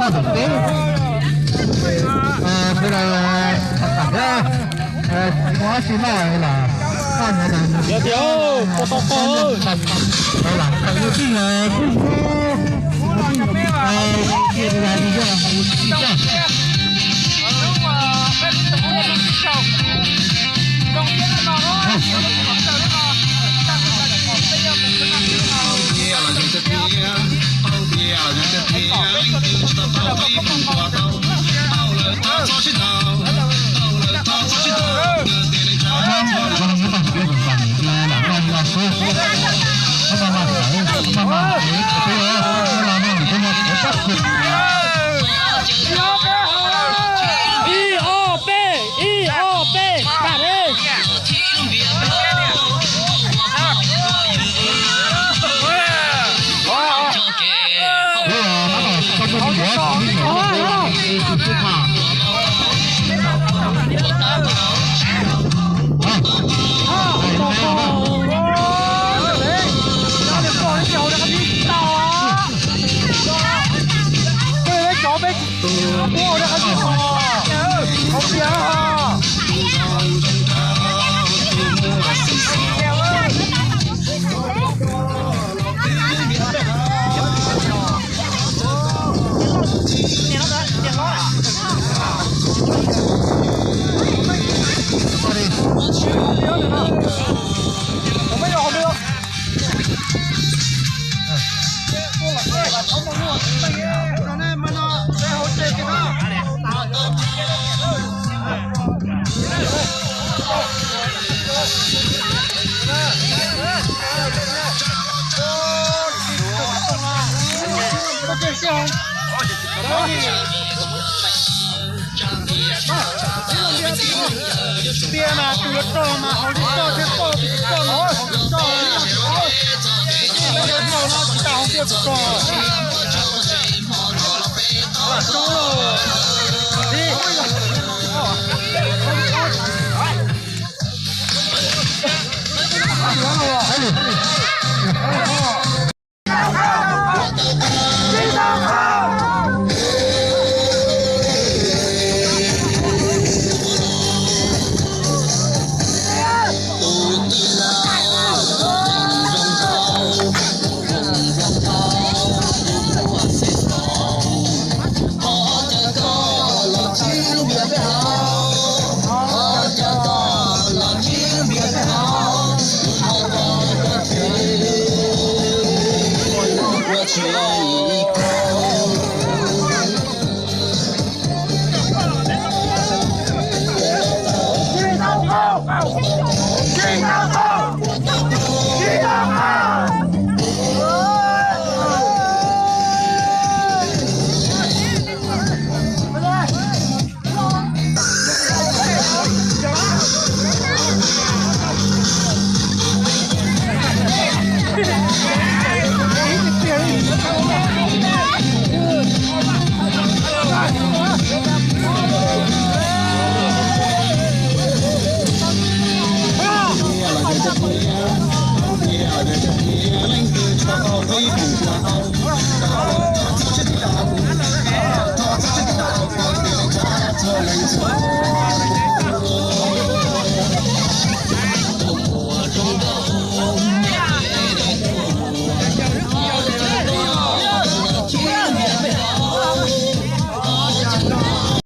Poj tawm teb, sawv daws tham tham thiab, tsis muaj dab tsi noj los noj nyob ntawd. Yog tias, ua tau qos. Lam tawm ua tij los kuj ua tij, ua tij los, ib ob peb, ib ob peb, kam li. Tias mas tus yuav rog mas haus li koj thiab koj tus tsis rog no haus li koj, tus rog no tsis tas haus tias tus rog.